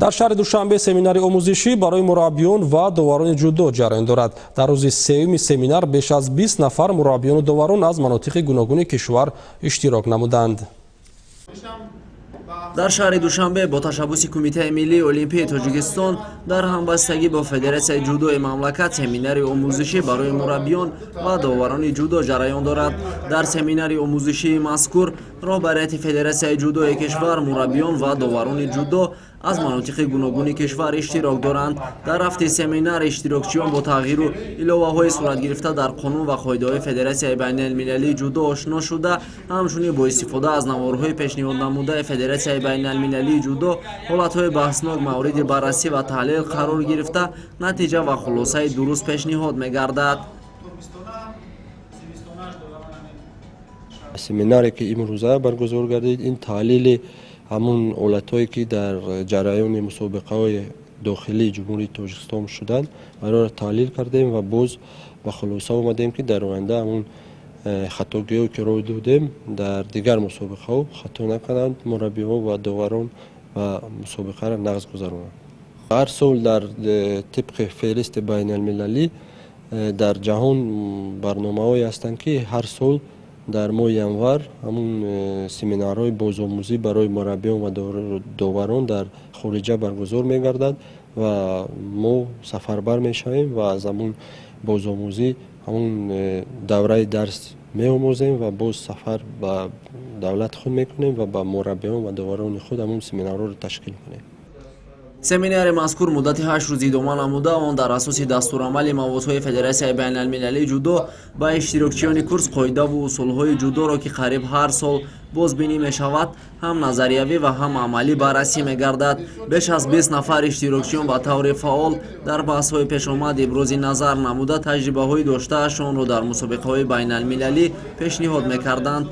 Дар шаҳри Душанбе семинари омӯзишӣ барои мураббиён ва доварони ҷудо ҷараён дорад. Дар рӯзи сеюми семинар беш аз 20 нафар мураббиёну доварон аз манотиқи гуногуни кишвар иштирок намуданд. Дар шаҳри Душанбе бо ташаббуси Кумитаи миллии олимпии Тоҷикистон дар ҳамбастагӣ бо Федератсияи ҷудои мамлакат семинари омӯзишӣ барои мураббиён ва доварони ҷудо ҷараён дорад. Дар семинари омӯзишии мазкур роҳбарияти Федератсияи ҷудои кишвар, мураббиён ва доварони ҷудо аз манотиқи гуногуни кишвар иштирок доранд. Дар рафти семинар иштирокчиён бо тағйиру иловаҳои суратгирифта дар қонун ва қоидаҳои Федератсияи байналмилалии ҷудо ошно шуда, ҳамчунин бо истифода аз наворҳои пешниҳоднамудаи Федератсияи байналмилалии ҷудо ҳолатҳои баҳснок мавриди баррасӣ ва таҳлил қарор гирифта, натиҷа ва хулосаи дуруст пешниҳод мегардад. Семинаре, ки имрӯза баргузор гардид, ин таҳлили ҳамун ҳолатҳое, ки дар ҷараёни мусобиқаҳои дохилии Ҷумҳурии Тоҷикистон шуданд, онро таҳлил кардем ва боз ба хулоса омадем, ки дар оянда ҳамун хатогиҳое, ки рӯй додем, дар дигар мусобиқаҳо хато накунанд мураббиҳо ва доварон ва мусобиқаро нағз гузаронанд. Ҳар сол дар тибқи феҳристи байналмилалӣ дар ҷаҳон барномаҳое ҳастанд, ки ҳар сол дар моҳи январ ҳамун семинарҳои бозомӯзӣ барои мураббиён ва доварон дар хориҷа баргузор мегардад ва мо сафарбар мешавем ва аз ҳамун бозомӯзӣ ҳамун давраи дарс меомӯзем ва боз сафар ба давлати худ мекунем ва ба мураббиён ва доварони худ ҳамун семинарҳоро ташкил кунем. Семинари мазкур муддати 8 рӯз идома намуда, он дар асоси дастурамали маводҳои Федератсияи байналмилалии ҷудо ба иштирокчиёни курс қоидаву усулҳои ҷудоро, ки қариб ҳар сол бозбинӣ мешавад, ҳам назариявӣ ва ҳам амалӣ баррасӣ мегардад. Беш аз 20 нафар иштирокчиён ба таври фаъол дар баҳсҳои пешомад ибрози назар намуда, таҷрибаҳои доштаашонро дар мусобиқаҳои байналмилалӣ пешниҳод мекарданд.